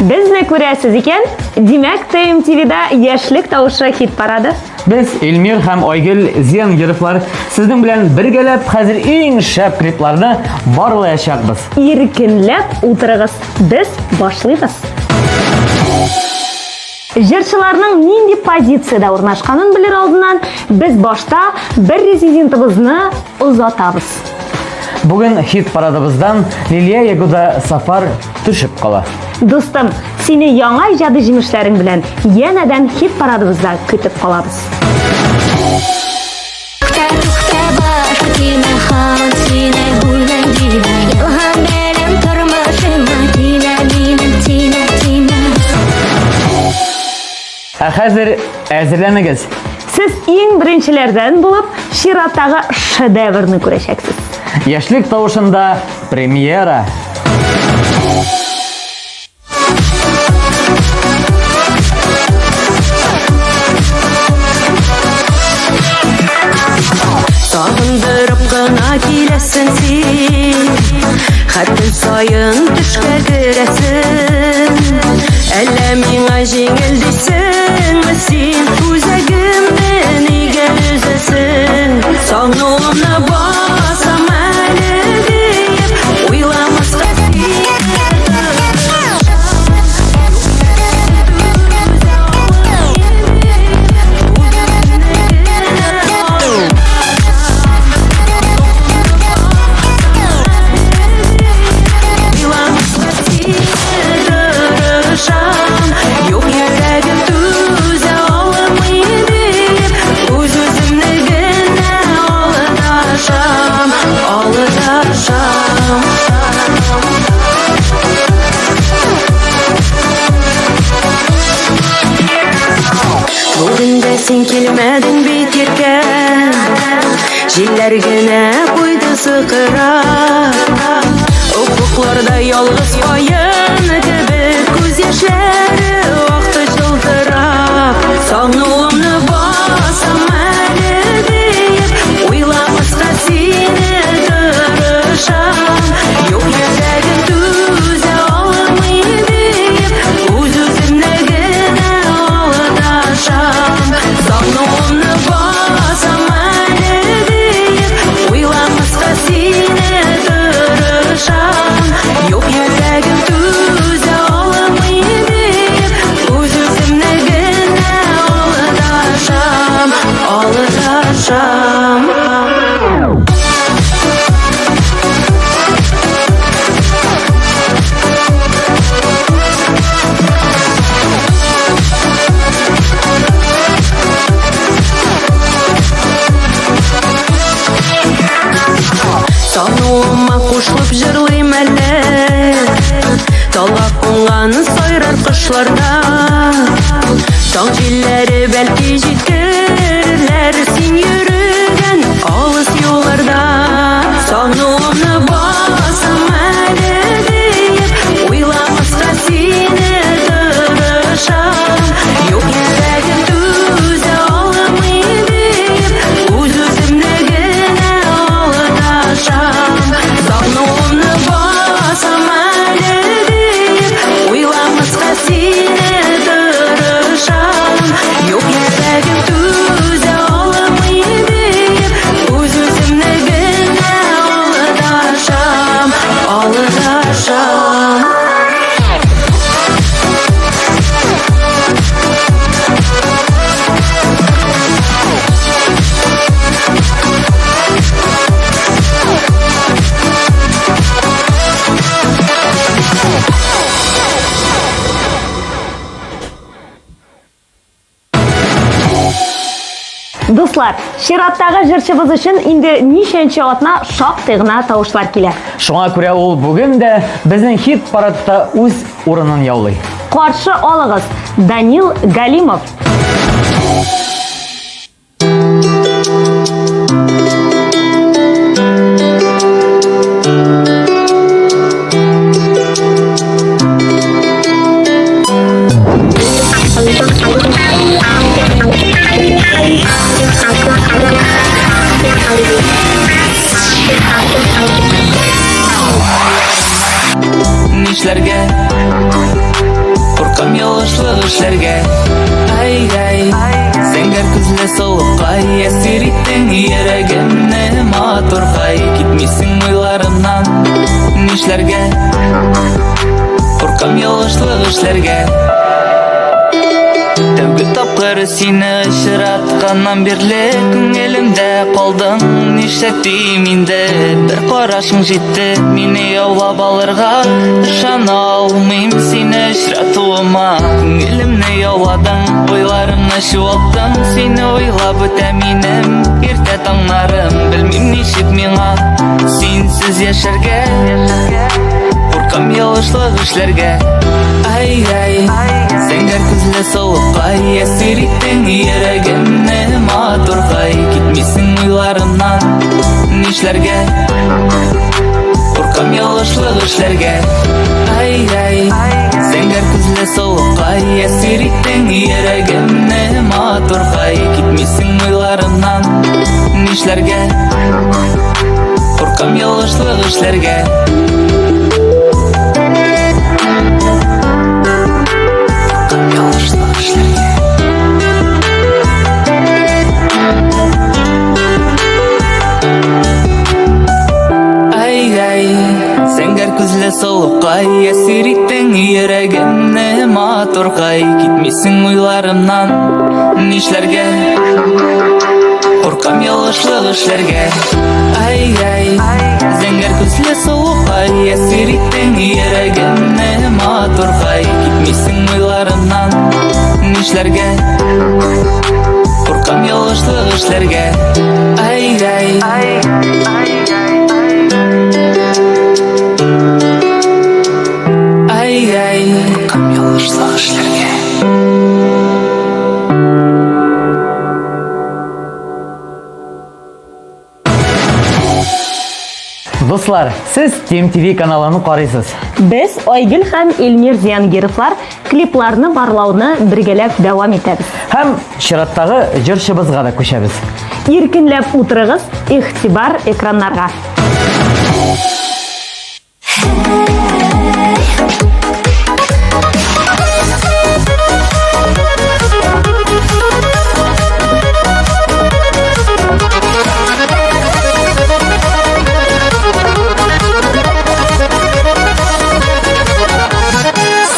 Безне күрәсез икән, димәк, ТМТВда Яшьлек тавышы хит парады. Без Эльмир һәм Айгөл Зиангировлар сезнең белән бергәләп хәзер иң шәп клипларны барлаячакбыз. Иркенләп утырыгыз, без башлыйбыз. Җырчыларның нинди позициядә урнашканын белер алдыннан без башта бер резидентыбызны озатабыз. Бүген хит парадыбыздан Лилия Ягуда Сафар төшеп кала. Дустым, сине яңа иҗади җимешләрең белән янәдән хит парадыбызда көтеп калабыз. Ә хәзер әзерләнегез. Сез иң беренчеләрдән булып чираттагы шедеврны күрәчәксез. Яшьлек тавышында премьера. Сагындырып кына киләсең син, Хәтер саен төшкә керәсең. Әллә миңа җиңел дисеңме син, Үзәгемне нигә өзәсең? Сагынуымны басам әле диеп, Уйламаска Юк йөрәгем түзә алмый дип, үз-үземне генә алдашам, алдашам. Бүген дә син килмәдең бит иркә, Җилләр генә куйды сыкырап. Офыкларда ялгыз каен кебек күз яшьләре акты чылтырап. Сагынуымны басам әле диеп, уйламаска сине тырышам. Юк йөрәгем түзә алмый диеп, үз-үземне генә алдашам. Сагынуымны басам әле диеп, уйламаска сине тырышам. Юк йөрәгем түзә алмый диеп, үз-үземне генә алдашам, алдашам. Сагынуыма кушылып җырлыйм әле, Талга кунган сайрар кошларда. Таң җилләре бәлки җиткерерләр син йөрегән алыс юлларда. Сагынуымны басам әле диеп, уйламаска сине тырышам. Юк йөрәгем түзә алмый диеп, үз-үземне генә алдашам. Сагынуымны басам әле диеп, уйламаска сине тырышам. Юк йөрәгем түзә алмый диеп, үз-үземне генә алдашам. Дуслар, чираттагы җырчыбыз өчен инде ничәнче атна шактый гына тавышлар килә. Шуңа күрә ул бүген дә безнең хит парадта үз урынын яулый. Каршы алыгыз, Данил Галимов. Нишләргә? Куркам ялгышлык эшләргә. Ай-ай, зәңгәр күзле сылукай, әсир иттең йөрәгемне, матуркай, китмисең уйларымнан. Нишләргә? Куркам ялгышлык эшләргә. Тәүге тапкыр сине очратканнан бирле күңелемдә калдың. Нишләтим инде, бер карашың җитте мине яулап алырга. Ышана алмыйм сине очратуыма. Күңелемне яуладың, уйларымны чуалттың. Сине уйлап үтә минем иртә таңнарым. Белмим ничек миңа синсез яшәргә. Куркам ялгышлык эшләргә. Ай-ай, зәңгәр күзле сылукай, әсир иттең йөрәгемне, матуркай, китмисең уйларымнан. Нишләргә? Куркам ялгышлык эшләргә. Ай-ай, зәңгәр күзле сылукай, әсир иттең йөрәгемне, матуркай, китмисең уйларымнан. Нишләргә? Куркам ялгышлык эшләргә. Куркам ялгышлык эшләргә. Ай-ай, зәңгәр күзле сылукай, әсир иттең йөрәгемне, матуркай, китмисең уйларымнан. Нишләргә? Куркам ялгышлык эшләргә. Ай-ай, зәңгәр күзле сылукай, әсир иттең йөрәгемне, матуркай, китмисең уйларымнан. Нишләргә? Куркам ялгышлык эшләргә. Ай-ай. Ай-ай, куркам ялгышлык эшләргә. Дуслар, сез Тем ТВ каналын карыйсыз. Без Айгөл һәм Эльмир Зиангировлар клипларны барлауны бергәләп дәвам итәбез. Һәм чираттагы җырчыбызга да күчәбез. Иркенләп утырыгыз, игътибар экраннарга.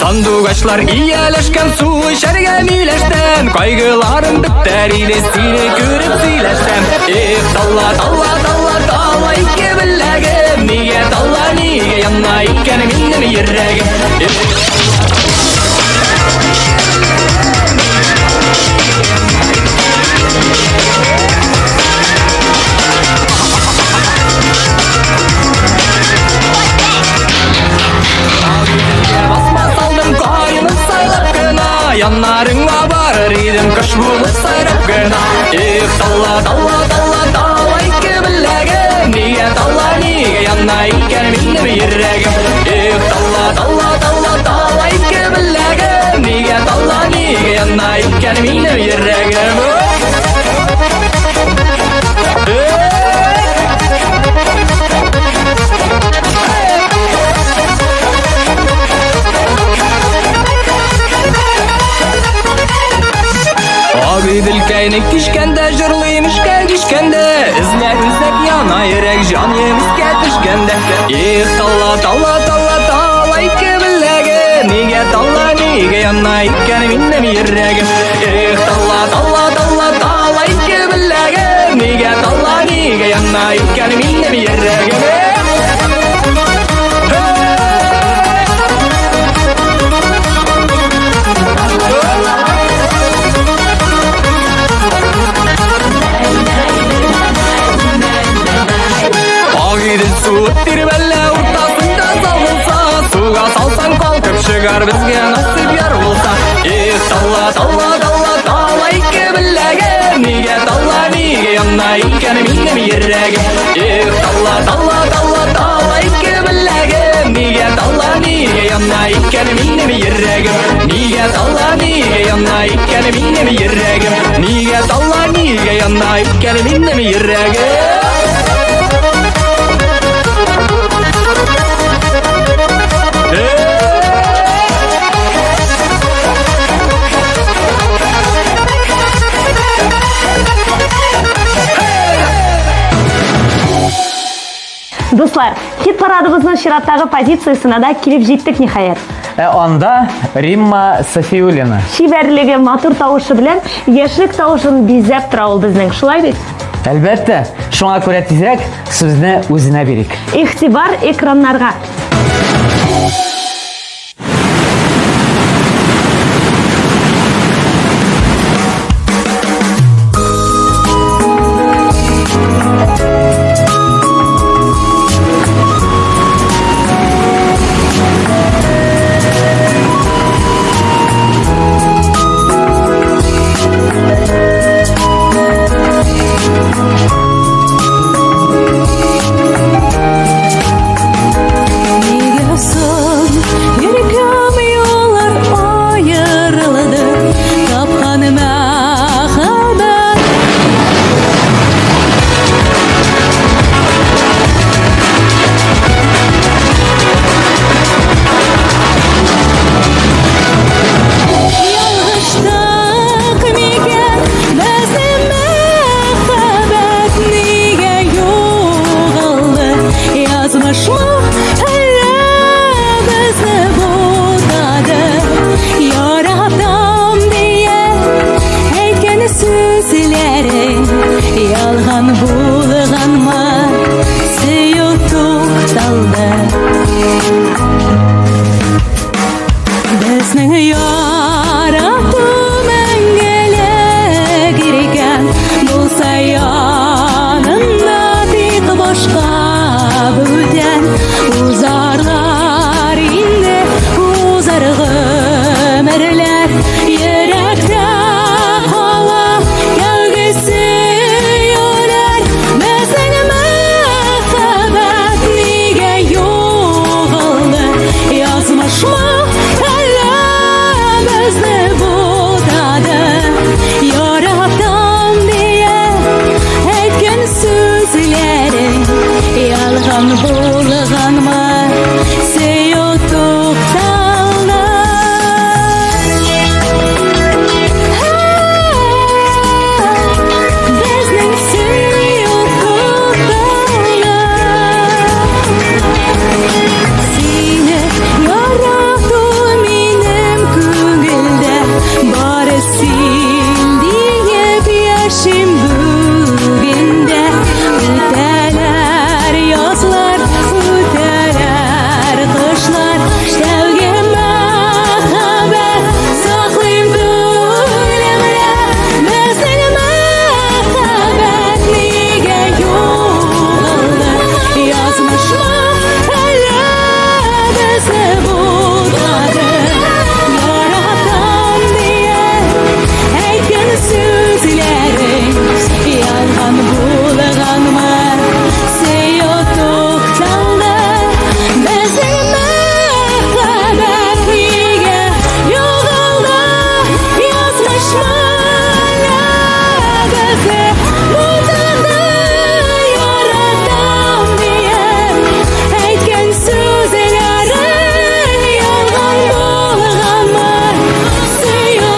Сандугачлар ияләшкән су эчәргә миләштән. Кайгыларым бетәр иде сине күреп сөйләшсәм. Эх, талла, талла, талла, талла ике беләгем. Нигә талла, нигә яна икән минем йөрәгем. Эх, Басма салдым каенын сайлап кына, Яннарыңа барыр идем кош булып сайрап кына. Эх, талла, талла, талла, талла ике беләгем. Нигә талла, нигә яна икән минем йөрәгем. Эх, талла, талла, талла, талла ике беләгем. Нигә талла, нигә яна икән минем йөрәгем. Агыйделкәйне кичкәндә җырлыйм эшкә кичкәндә. Эзләп эзләп яна йөрәк җаным искә төшкәндә. Эх, талла, талла, талла, талла ике беләгем. Нигә талла, нигә яна икән минем йөрәгем. Эх, талла, талла, талла, талла ике беләгем. Нигә талла, нигә яна икән минем йөрәгем. Ут тирбәлә уртасында сал булса, суга салсаң калкып чыгар безгә насыйп яр булса. Эх, талла, талла, талла, тала ике беләге, нигә талла, нигә яна икән минем йөрәгем. Эх, талла, талла, талла, тала ике беләге, нигә талла, нигә яна икән минем йөрәгем. Нигә талла, нигә яна икән минем йөрәгем. Нигә талла, нигә яна икән минем йөрәгем. Дуслар, хит парадыбызның чираттагы позициясенә дә килеп җиттек ниһаять. Ә анда Римма Софиуллина. Чибәрлеге, матур тавышы белән яшьлек тавышын бизәп тора ул безнең, шулай бит? Әлбәттә, шуңа күрә тизрәк сүзне үзенә бирик. Игътибар экраннарга! Нигә соң йөрәгем юллар аерылды, тапкан мәхәббәт. Ялгыштык микән, безнең мәхәббәт нигә югалды? Язмышмы әллә безне бутады? Яратам диеп әйткән сүзләрең ялган булганмы? Сөю тукталды. Безнең ярату мәңгелек икән, булса янында тик башка бүтән. Узарлар инде, узар гомерләр, йөрәктә кала тәүге сөюләр. Безнең мәхәббәт нигә югалды? Язмышмы әллә безне бутады? Яратам диеп әйткән сүзләрең ялган булганмы? Сөю тукталды. Безнең сөю тукталды. Сине ярату минем күңелдә, бары син диеп яшим бүген дә. Үтәләр язлар, үтәләр кышлар, тәүге мәхәббәт саклыйм күңелемдә. Безнең мәхәббәт нигә югалды? Язмышмы әллә безне бутады? Яратам диеп әйткән сүзләрең ялган булганмы? Сөю тукталды. Безнең мәхәббәт нигә югалды? Язмышмы әллә безне бутады? Яратам диеп әйткән сүзләрең ялган булганмы? Сөю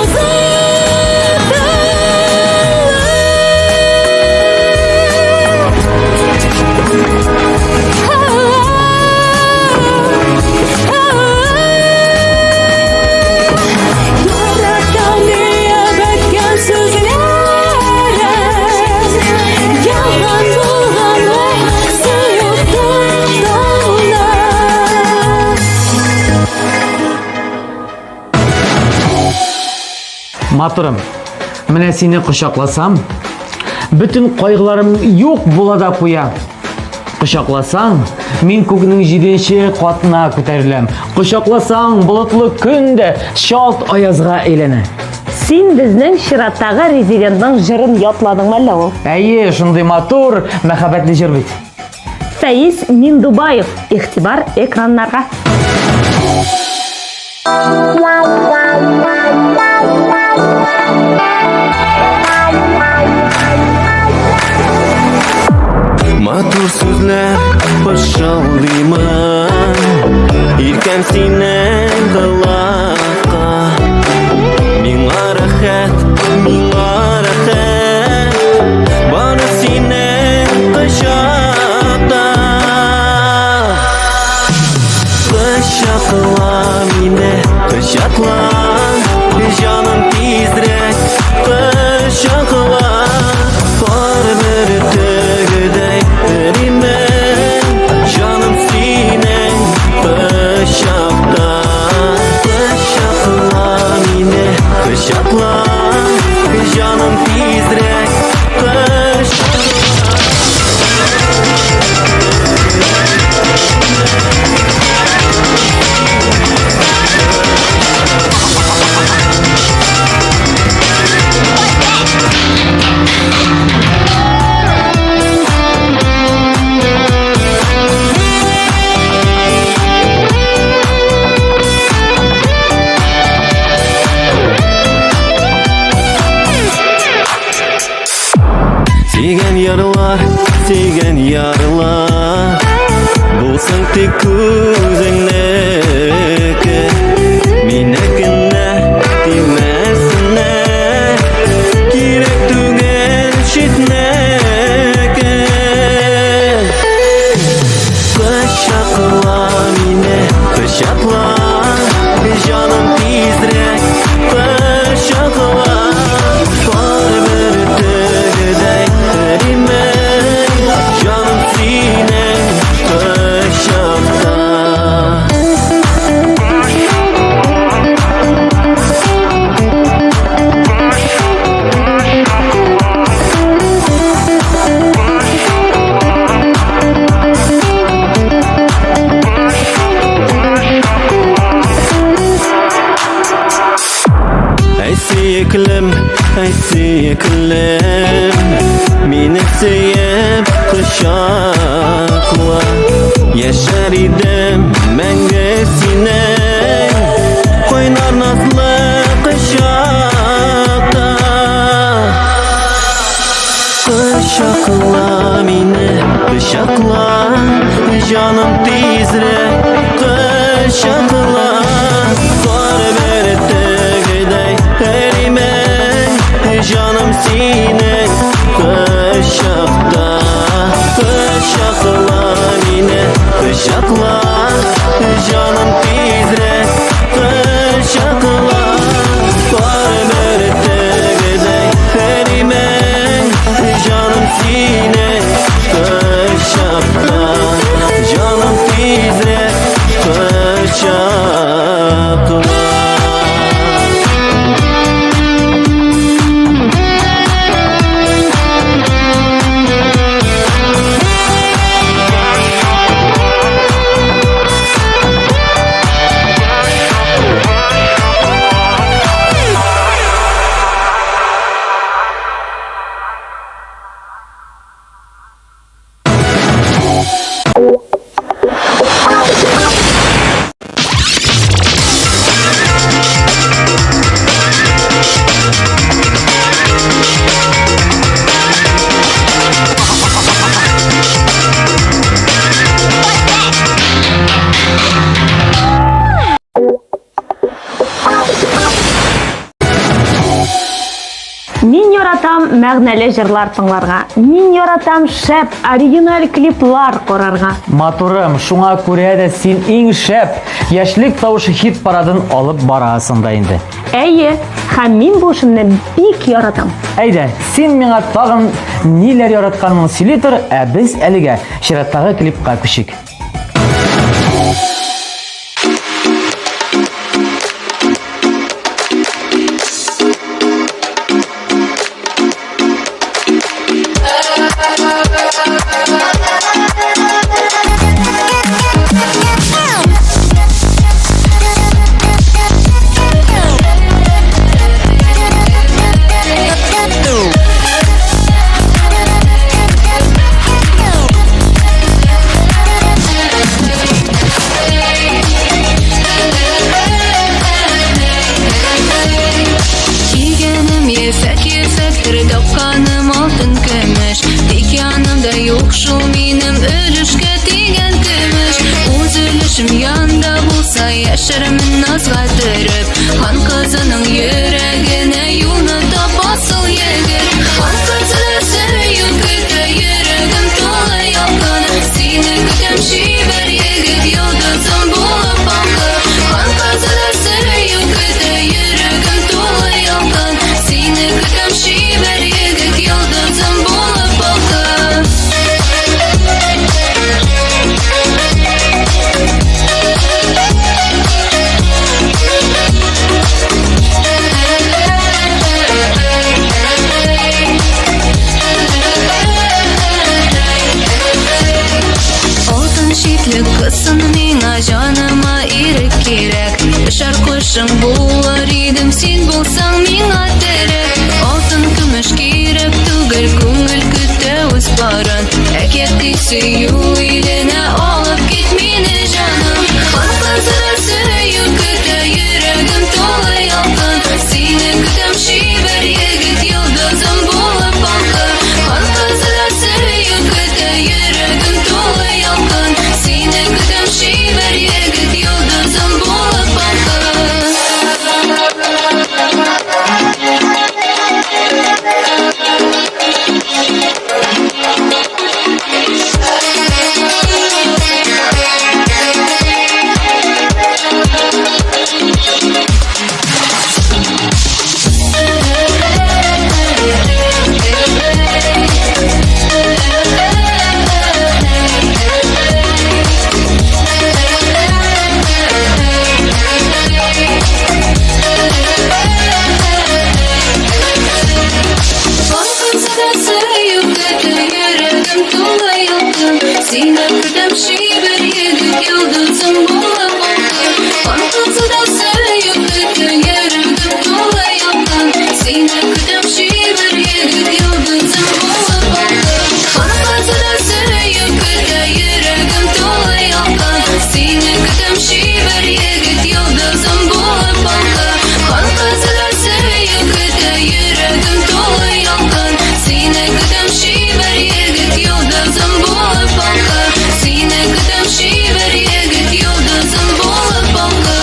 Яратам диеп әйткән сүзләрең ялган булганмы? Сөю тукталды. Матурым, менә сине кочакласам, бөтен кайгыларым юк була да куя. Кочакласаң, мин күкнең җиденче катына күтәреләм. Кочакласаң, болытлы көн дә чалт аязга әйләнә. Син безнең чираттагы резидентның җырын ятладыңмы әллә ул? Әйе, шундый матур, мәхәббәтле җыр бит. Фәиз Миндубаев, игътибар экраннарга. Матур сүзләр пышылдыймын Иркәм синең колакка Миңа рәхәт, миңа рәхәт Бары синең кочакта Кочакла мине, кочакла Җаным тизрәк кочакла Пар бөртегедәй эримен Җаным синең кочакта Кочакла мине, кочакла Җаным тизрәк кочакла. Сөйгән ярлар, сөйгән ярлар Булсын тик үзеңнеке. Минекенә тимәсеннәр, кирәк түгел читнеке. Кочакла мине, кочакла, җаным тизрәк кочакла. Пар бөртегедәй эримен, җаным синең кочакта. Әй сөеклем, әй сөеклем, мине сөеп кочакла. Яшәр идем мәңге синең кайнар назлы кочакта. Кочакла мине, кочакла, җаным тизрәк кочакла. Кар бөртегедәй эримен, җаным синең кочакта. Кочакла мине, кочакла, җаным тизрәк кочакла. Кар бөртегедәй эримен, җаным синең кочакта. Җаным тизрәк кочакла. Мин яратам мәгънәле җырлар тыңларга. Мин яратам шәп, оригиналь клиплар карарга. Матурым, шуңа күрә дә син иң шәп яшьлек тавышы хит парадын алып барасың да инде. Әйе, һәм мин бу эшемне бик яратам. Әйдә, син миңа тагын ниләр яратканыңны сөйли тор, ә без әлегә чираттагы клипка күчик. Яшәрмен назга төреп. Хан кызының йөрәгенә юлны таба асыл егет. Хан кызы сөю көтә, йөрәгем тулы ялкын. Сине көтәм, чибәр егет, йолдызым булып балкып. Хан кызы сөю көтә, йөрәгем тулы ялкын. Сине көтәм, чибәр егет, йолдызым булып балкып. Алтын читлек кызсын миңа, җаныма ирек кирәк. Очар кошың булыр идем, син булсаң миңа терәк. Алтын көмеш кирәк түгел, күңел көтә үз парын. Әкияти сөю иленә алып кит мине, җаным. Хан кызы сөю көтә, йөрәгем тулы ялкын. Сине көтәм, чибәр егет, йолдызым булып балкып. Хан кызы сөю көтә, йөрәгем тулы ялкын. Сине көтәм, чибәр егет, йолдызым булып балкып. Хан кызы сөю көтә, йөрәгем тулы ялкын. Сине көтәм, чибәр егет, йолдызым булып балкып. Хан кызы сөю көтә, йөрәгем тулы ялкын. Сине көтәм, чибәр егет, йолдызым булып балкып. Хан кызы сөю көтә, йөрәгем тулы ялкын. Сине көтәм, чибәр егет, йолдызым булып балкып. Хан кызы сөю көтә, йөрәгем тулы ялкын. Сине көтәм, чибәр егет, йолдызым булып балкып. Сине көтәм, чибәр егет, йолдызым булып балкып.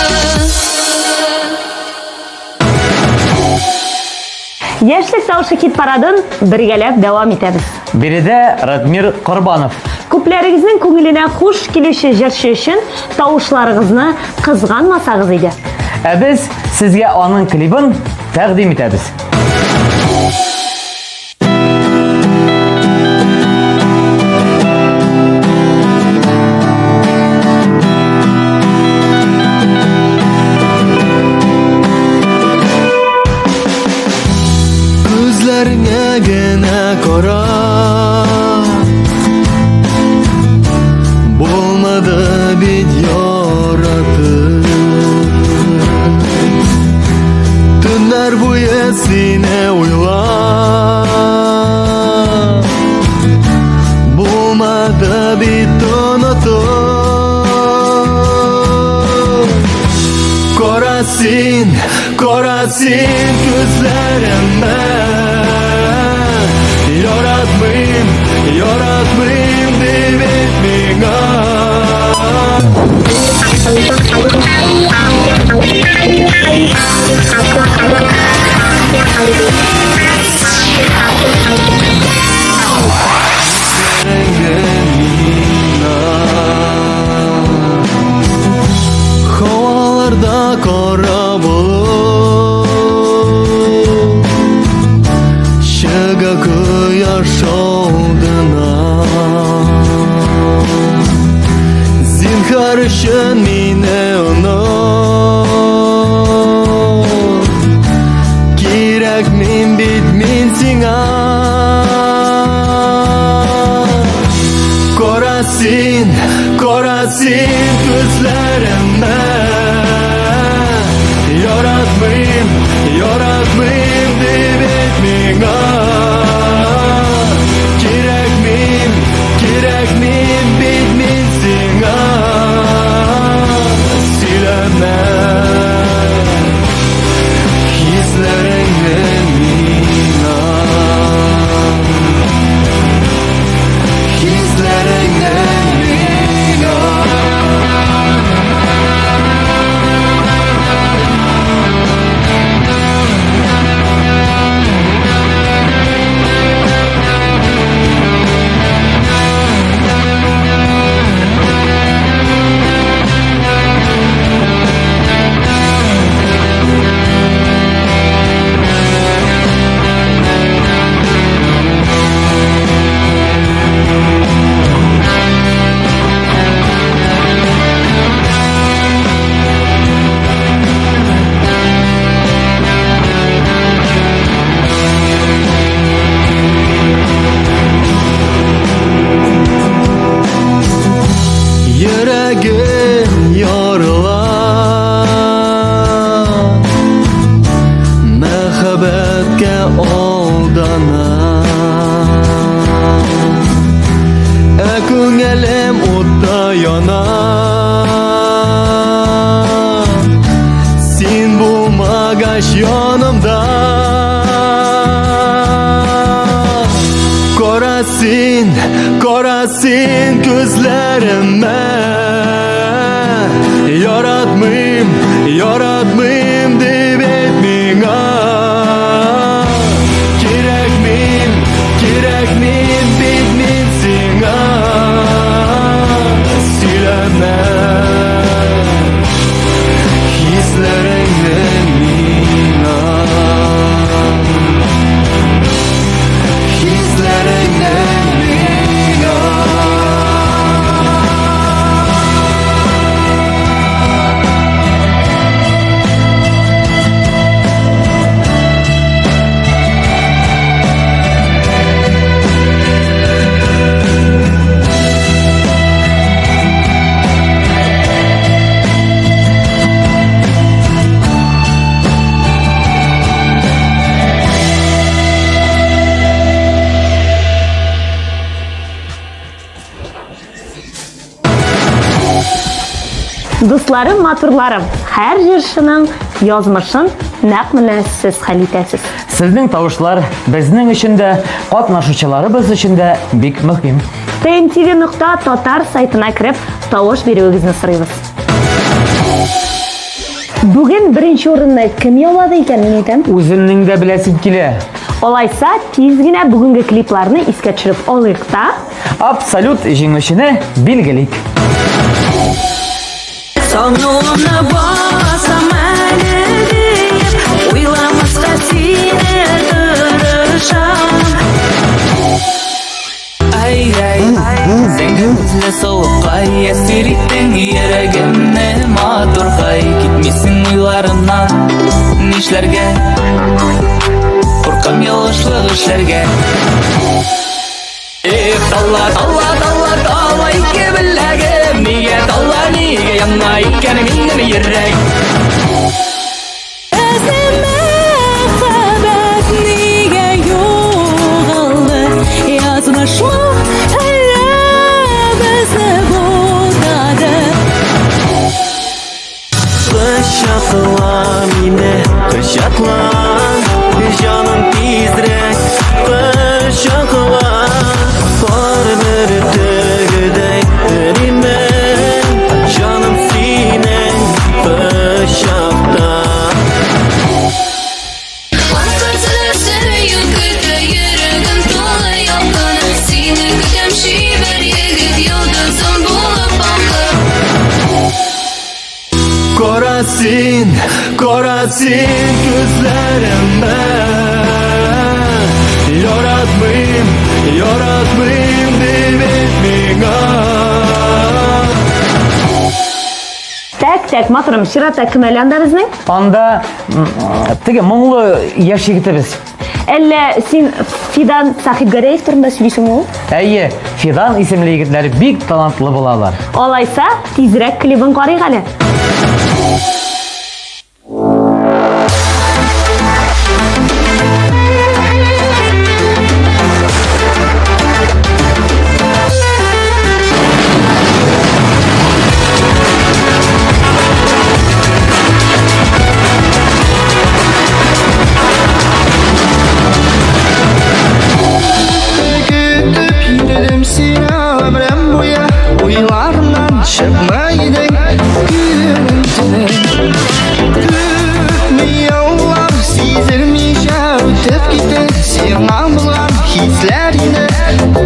Яшьлек тавышы хит парадын бергәләп дәвам итәбез. Биредә Радмир Корбанов. Күпләрегезнең күңеленә хуш килүче җырчы өчен тавышларыгызны кызганмасагыз иде. Ә без сезгә аның клибын тәкъдим итәбез. Күзләреңә генә карап Булмады бит яратып. Төннәр буе сине уйлап Булмады бит онытып. Кара син, кара син күзләремә. Яратмыйм, яратмыйм дип әйт миңа. Күзләреңне миңа. Һаваларда кара болыт Чыга кояш алдына. Зинһар өчен мине оныт. Кирәкмим бит мин сиңа. Кара син, кара син күзләремә. Яратмыйм, яратмыйм дип әйт миңа. Кирәкмим, кирәкмим бит мин сиңа. Сөйләмә хисләреңне миңа. Хисләреңне миңа. Йөрәгем ярыла Мәхәббәткә алдана Ә күңелем утта яна Син булмагач янымда Кара син, кара син күзләремә Яратмыйм, яратмыйм дип әйт миңа Кирәкмим, кирәкмим бит мин сиңа Сөйләмә хисләреңне миңа Хисләреңне миңа Дусларым, матурларым, һәр җырчының язмышын нәкъ менә сез хәл итәсез. Сезнең тавышлар безнең өчен дә, катнашучыларыбыз өчен дә бик мөһим. tmtv.tatar сайтына кереп, тавыш бирүегезне сорыйбыз. Бүген беренче урынны кем яулады икән, мин әйтәм? Үземнең дә беләсем килә. Алайса, тиз генә бүгенге клипларны искә төшереп алыйк та. Абсолют җиңүчене билгелик. Сагынуымны басам әле диеп, Уйламаска сине тырышам. Ай-яй, зәңгәр күзле сылукай, Әсир иттең йөрәгемне, матуркай. Китмисең уйларымнан, нишләргә? Куркам ялгышлык эшләргә. Эх, талла, талла, талла, талла, ике беләгем, Нигә талла, нигә яна икән минем йөрәк? Безнең мәхәббәт нигә югалды? Язмышмы әллә безне бутады? Кочакла мине, кочакла, җаным тизрәк кочакла. Кар бөртегедәй эримен, җаным синең кочакта. Сөю көтә йөрәгем тулы ялкын Сине көтәм чибәр егет йолдызым булып балкып Кара син, кара син күзләремә Яратмыйм, яратмыйм дип әйт миңа Так, так, матурым, чиратта кем әле анда безнең? Анда теге моңлы яшь егетебез. Әллә син Фидан Сахибгәрәев турында сөйлисеңме ул? Әйе, Фидан исемле егетләр бик талантлы булалар. Алайса, тизрәк клибын карыйк әле. Көтеп йөрдем сине гомерем буе Уйларымнан чыкмый идең көнем төнем Күпме еллар сизелмичә үтеп китте Сиңа булган хисләр инде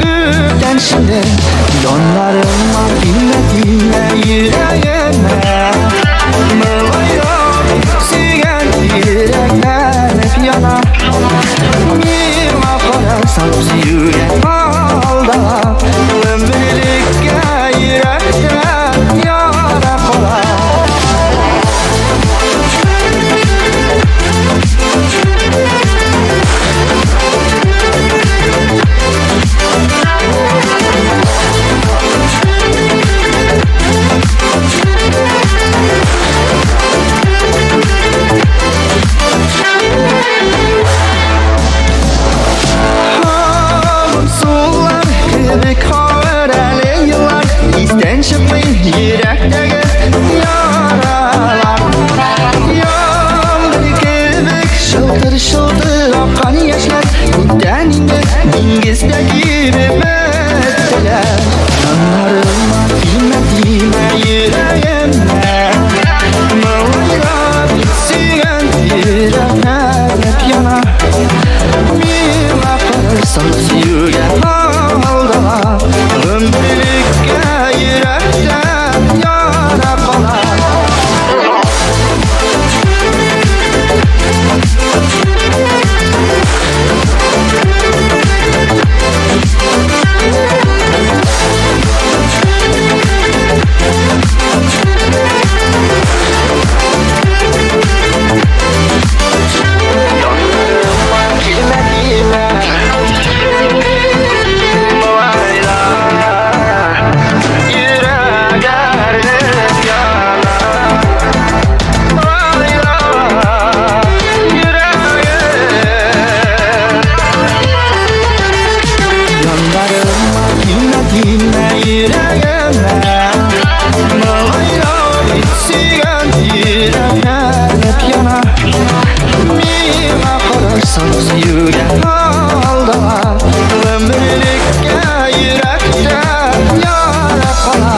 бүтән шунда Җаннарыма тимә тимә йөрәгемә Моңаеп сөйгән йөрәкләнеп яна Миңа карасаң сөюгә алда Гомерлеккә йөрәктә яра кала. Йөрәктәге яралар. Яңгыр кебек шылтыр-шылтыр аккан яшьләр күптән инде диңгездә кибеп беттеләр. Яннарыма тимә, тимә йөрәгемә. Моңайрак сөйгән йөрәк әрнеп яна. Миңа карасаң сөюгә алдана. Гомерлеккә йөрәктә яра кала. Килмә, тимә, малайла. Йөрәк әрнеп яна. Малайла, йөрәгем. Yanlarıma тимә, тимә йөрәгемә. Малайлар сөйгән йөрәк әрнеп яна. Миңа карасаң сөюгә алдана. Гомерлеккә йөрәктә яра кала.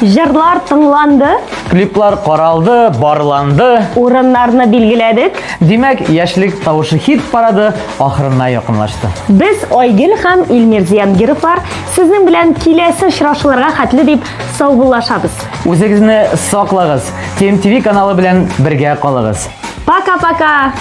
Җырлар тыңланды, Клиплар каралды, барланды. урыннарны билгеләдек. Димәк, яшьлек тавышы хит парады ахырына якынлашты. Без Айгөл һәм Илмир Зиангировлар сезнең белән киләсе очрашуларга хәтле дип саубуллашабыз. Үзегезне саклагыз. TMTV каналы белән бергә калыгыз. Пока-пока!